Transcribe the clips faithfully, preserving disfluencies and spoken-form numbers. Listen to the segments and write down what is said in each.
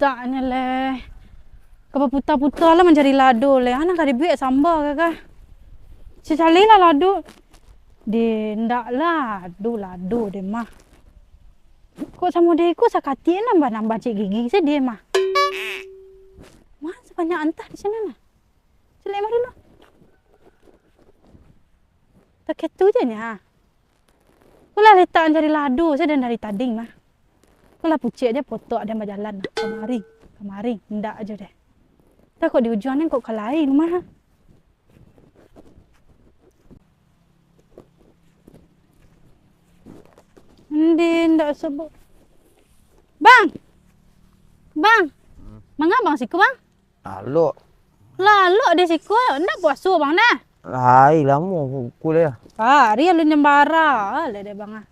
Litaknyo leh. Ka baputa-puta lah mancari lado leh. Ana ka dibuek samba ka, ka. Calilah lado. Deh, ndak lado, lado deh mah. Kok samo deh ko sakatik nambah-nambah cik gigi se deh mah. Mah sabanyak antah di sinan lah. Caliak mari lo. Taketu je nyo. Ko lah litak mancari lado se dari tadi mah. Ko lah pucek je potok den bajalan. Kamari, kamari, indak ajo deh. Takok di ujuang ni kok ka lain mah. Endi indak sebut. Bang! Bang! Hmm. Manga bang siko, Bang? Lalok. Lalok di siko, ndak puaso, Bang, nah? Lai, lamo pukul ya. Ah, ari alun nyambara, ah, lah deh, Bang, ah.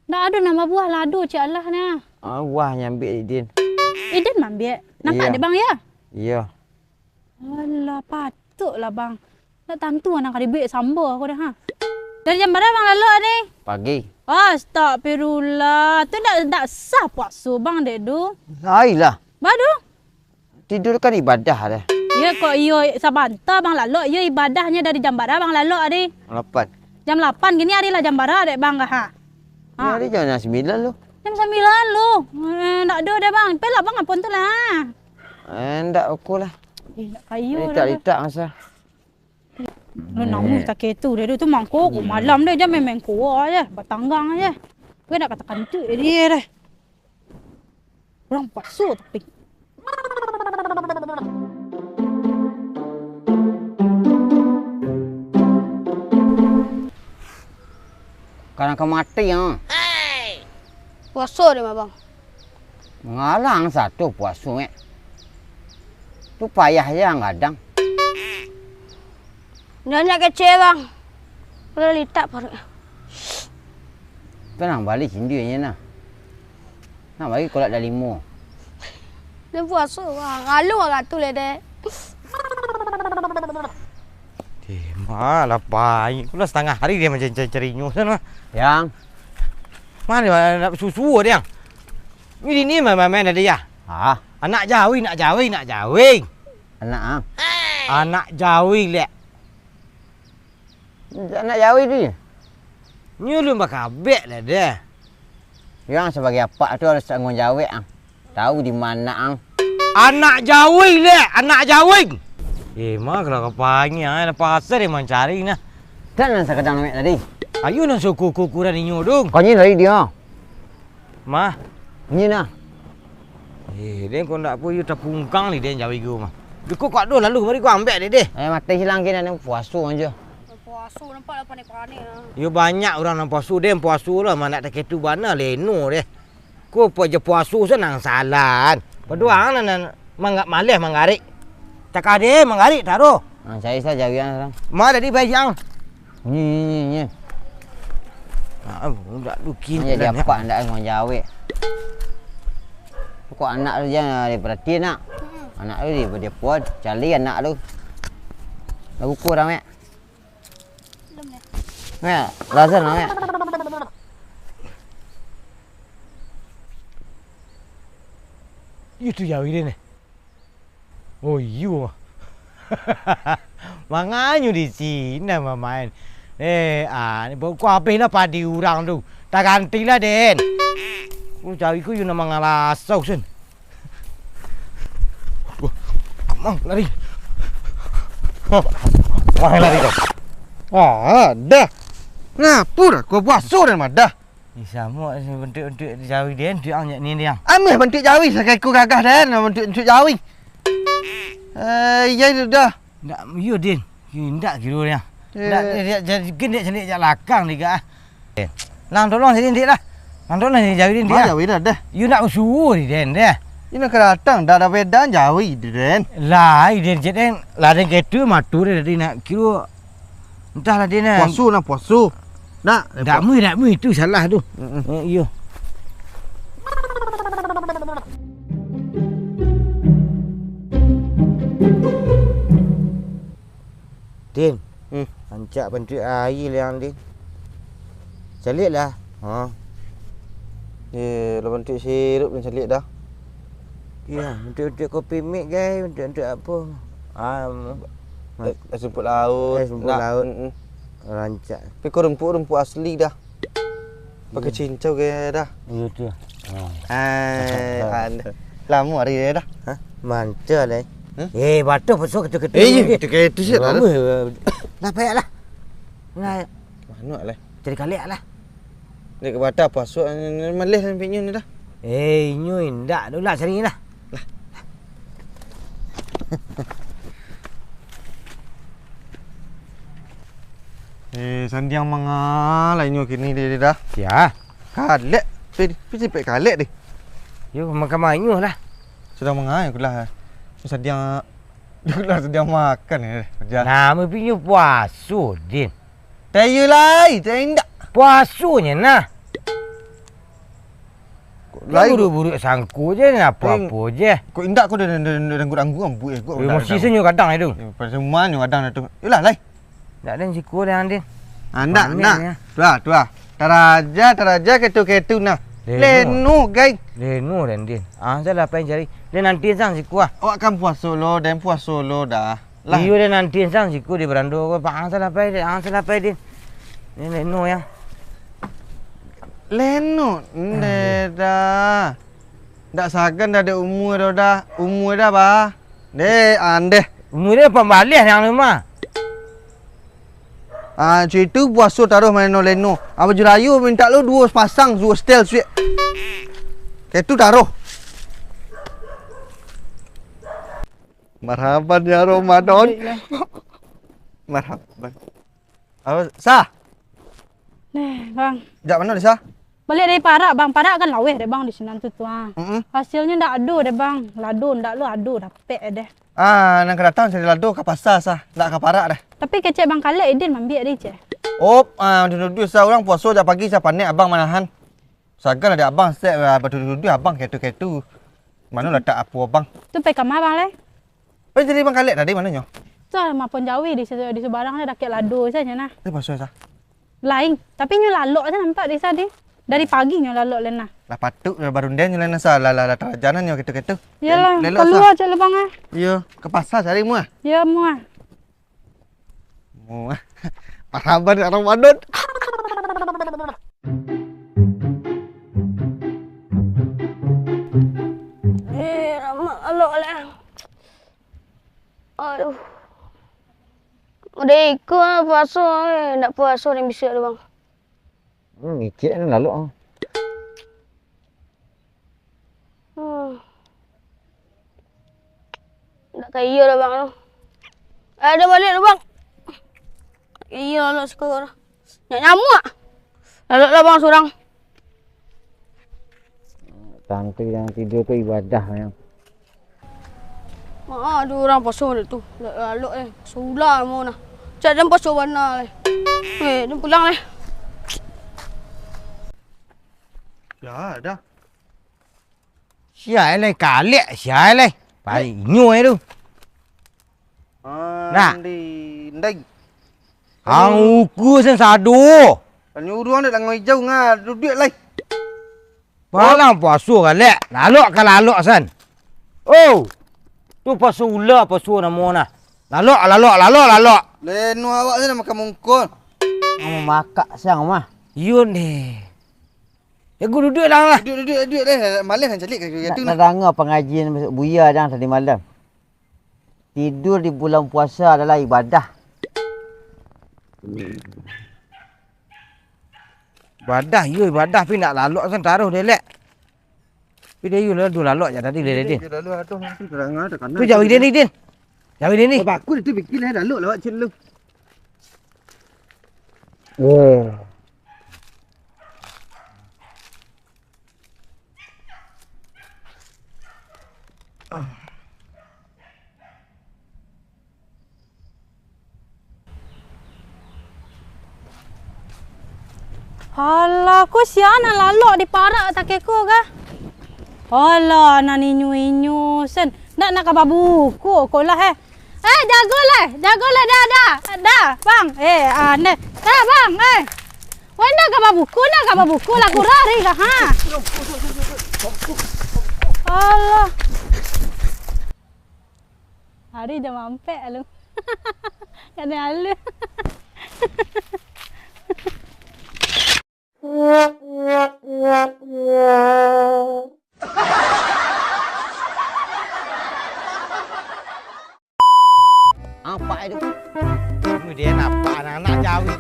Ndak ado nambah buah lado, cik alah, nah. Ah, buah nyambiak Idin. Idin mambiak. Nampak dek Bang, ya? Iya. Alah, patut lah, Bang. Ndak tantu anak ka dibuek samba ko dah, ha. Dari jam bara Bang lalok ni? Pagi. Astagfirullah. Tu ndak, ndak sah puaso Bang dek tu. Lai lah. Ba tu? Tidur kan ibadah dah. Iyo kok iyo sabanta Bang lalok, iyo ibadahnyo dari jam bara Bang lalok tadi. Lapan. Jam lapan gini ari lah jam bara dek Bang kah, ha? Ni Ha. ari jam sambilan lu. Jam sambilan lu. Eh, ndak ado deh Bang. Pelah Bang apun tu lah. Eh, ndak aku lah. Eh, ndak kayo dah. Litak-litak masa. Lu namuah Eh. tak ketu deh, tu mangko, ku Hmm. malam deh, jangan main-main kuah aja, batanggang aja. Gue nak katakan tu dia deh. Urang puaso tapi. Karano ka mati, ha. Puaso deh, Abang. Mangalang sato puaso, eh. Tu payah je ang gadang. Ndak nyak kecek, Bang. Kalau litak paruik. Tanang bali cindianyo nah. Nak bagi kolak dalimo. Dia puaso, Bang. Alu agak tu leh, dek. Deh, malah baik. Kulah setengah hari dia macam cari-cari nyo sana. Yang. Mana nak susu dia? Ini ni main-main tadi ya? Ah. Anak jawi, nak jawi, nak jawi. Anak ah. Anak jawi lek. Anak jawi tu. Nyo lu bakabek lah deh. Yang sebagai apak tu harus tanggung jawab ah. Tahu di mana ang. Anak jawi lek, anak jawi. Eh, mah kalau kapangi ah, pasal dia mancari nah. Dan nan sakadang namek tadi. Ayo nan suku kukuran inyo dong. Kau nyi dari dia. Mah. Nyi nah. Eh, den kok ndak apo, iyo tapungkang ni den jawi ko mah. Diko kok ado lalu mari ko ambek dek deh. Eh, mati silang kini ni puaso aja. Puaso nampak lah panik-panik ah. Iyo banyak urang nan puaso, den puaso lah, mah nak taketu bana leno deh. Ko apo je puaso se nan salah. Paduang nan, nan mangga-, maleh manggarik. Cakah deh manggarik taruh. Ah, cari saja yang orang. Mah tadi baik yang. Nyi, nyi, nyi, nyi. Ah, budak tu Nyi jadi kintan, ya. Apak ndak mau jawek. Kok anak tu jangan diperhati nak. Anak tu dia dia puan, cari anak tu. Lagu kurang mek. Belum ya. Mek, lazan mek. Itu jauh dia ni. Oh iyo. Manganyo di sini mamain. Eh, ah, ni baru ku habis lah padi urang tu. Taganti lah den. Ku cari ku yo nak mangalasau sen. Wah, kamang lari. Wah, kamang lari kau. Ah, dah. Ngapur aku puaso dan madah. Ih, samo bentuk-bentuk jawi den, tu ang nyak ni, ang. Ameh bentuk jawi, sakai ku gagah den, bentuk-bentuk jawi. Eh, iya tu dah. Ndak, iyo, den. Iyo, ndak kiro den. Eh. Ndak, dia, dia, dia, dia, dia, dia, dia lakang dia, ah. Eh, nang tolong sini, Dik, lah. Nang tolong sini jawi den, Dik, Mana ah. Jawi dah, dah. Iyo, ndak usuh di den, dah. Ini nak datang, dah ada bedan jawi, den. Lah, den, den, lah, den, ketu, matu, den, tadi nak kiro. Entahlah dia nak. Puaso nah, puaso. Nak, ndak mui, ndak mui, itu salah tu. Mm-mm. Eh, iyo. Din, hmm. Rancak bantuak aia liang, Din. Caliak lah. Ha. Eh, lah bantuak sirup ni caliak dah. Iyo, untuak-untuak kopi mik, gai, untuak-untuak apo? Ah, eh, es rumput laut. Es rumput laut. Mm-mm. Rancak. Tapi ko rumput, rumput asli dah. Pakai cincau gaya dah. Iyo tu. Ah. Hai, anda. Lamo hari dia dah. Hah? Mantap lah. Hmm? Eh, batuk pasal ketu-ketu. Eh, iyo, ketu-ketu sih dah. Lamo, eh, dah payah lah. Nah, manuak lah. Cari kaliak lah. Dek ka bata pasal maleh sampai inyo ni dah. Eh, inyo indak. Dah lah cari lah. Lah. Eh, sandiang manga lah inyo kini deh dah. Sia? Kalek. Pi, pi cipek kalek deh. Yo, makan manyuh lah. Sudah manga aku lah. Sandiang, aku lah sandiang makan ni deh. Nah, mapinyo puaso, Din. Tayo lai, tayo indak. Puasonyo nah. Lai buruak-buruak sangko je, apo-apo je. Kok indak kok dah, dah, dah, dah ranggu-ranggu ambuik, eh, kok. Eh, dah, masih dah. Sanyo kadang itu. Eh, pada semuanyo kadang dah tu. Yolah, lai. Ndak den siko deh, Andin. Ah, ndak, ndak. Tu ah, tu ah. Taraja, taraja, ketu-ketu nah. Leno. Leno, gai. Leno, den, Din. Ah, salah apo yang cari? Den nanti sang siko ah. Awak kan puaso lo, den puaso lo dah. Lah. Iyo, den nanti sang siko di berando ko. Pak, ang salah apo, Din? Ang salah apo, Din? Ni leno yang. Leno, ndeh dah. Ndak sagan dah dek umua dah. Umua dah, bah. Deh, andeh. Umua dia pambaleh yang rumah. Ah, cuy tu puaso taruh main leno. Abah Jurayu minta lo duo pasang, duo setel suik. Kayak tu taruh. Marhaban ya Ramadan. Baiklah. Marhaban. Apa, Sah? Neh, Bang. Jak mano, Sah? Baliak dari parak, Bang. Parak kan laweh dek, Bang, di sinan tu, tu, ah. Mm-mm. Hasilnyo ndak ado deh, Bang. Lado ndak lo ado dapek deh. Ah, nan ka datang cari lado ka pasa, Sah. Ndak ka parak deh. Tapi kecek Bang Kalek, Idin mambiak deh, cek. Op, ah, duduak-duduak, Sah, urang puaso jak pagi, Sah, panek abang manahan. Sagan lah dek abang, sek, ah, baduduak-duduak abang ketu-ketu. Mano latak apo abang? Tu pai kama abang lai? Pai cari Bang Kalek tadi, manonyo? Tu ah, mapon jawi di, di subarang tu, dakek lado sajo nah. Tapi puaso, Sah? Lain, tapi nyo lalok se nampak di sa di. Dari pagi nyo lalok lai nah. Lah patuik lah barunding nyo lai nah, Sah, lah, lah, lah taraja nyo ketu-ketu. Iyolah, lelok, kalua Sah. Cak lubang ah. Iyo, ka pasa cari muah. Iyo, muah. Muah. Marhaban ya Ramadan. Eh, lamak lalok lai. Aduh. Udah iko ah, puaso, eh. Ndak puaso ni bisuak tu, Bang. Hmm, icik ni lalok ah. Hmm. Ndak ka iyo dah, Bang, tu. Eh, dah baliak tu, Bang. Iyo, lalok siko dah. Nyak nyamuak. Lalok lah, Bang, surang. Santai jangan tidur tu ibadah, yang. Maa ado urang puaso dek tu. Lalok, eh. Puaso ula mo nah. Cak den puaso bana lai. Eh, den pulang lai. Ya, dah. Sia lai, Kalek, sia lai. Paling inyo ai tu. Ah, nah. Di ndai. Ang uku sen sado. Tanyuruang dek lango ijau nga duduak lai. Malam puaso, Kalek. Lalok ka lalok, san. Oh. Tu puaso ula, puaso namo nah. Lalok, lalok, lalok, lalok. Leno awak tu nak makan mungkon. Nak mamakak siang mah. Iyo ni. Ya, gua duduk lah, lah. Duduk, duduk, duduk deh. Malas nak calik kaki tu nak. Nak danga pangajian Buya dah tadi malam. Tidur di bulan puasa adalah ibadah. Ibadah, iyo ibadah, tapi nak lalok kan taruh deh, lek. Tapi dia iyo lalu lalok je tadi, lek, Din. Dia lalu aduh, nanti terang ada kanan. Tu jauh, Din, Din. Jauh, Din, ni. Bagus tu, fikir lah, lalok lawak cik lu. Oh. Alah, ko sia nan lalok di parak takeko kah? Alah, nan inyo-inyo sen. Ndak nak ka babuko ko lah, eh. Eh, jago lah, jago lah, dah, dah, dah, bang. Eh, aneh. Eh, bang, eh. Weh, ndak ka babuko, ndak ka babuko lah, kurang hari kah, ha? Alah. Ari jam ampek alu. Kane alu. Apak itu. Ini dia nampak anak-anak jauh.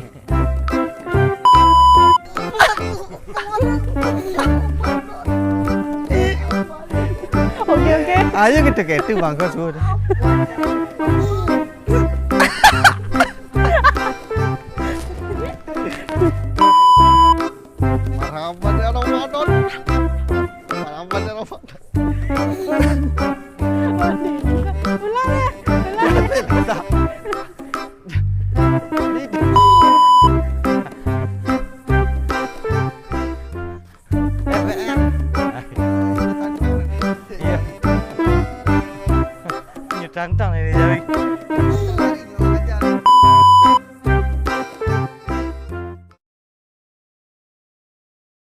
Oke, oke. Ayo kita ke itu, Bang, kau suruh. Marhaban ya Ramadan. Marhaban ya Ramadan. Ulang ya, ulang ya. Iya. Iya, tantang ini jadi.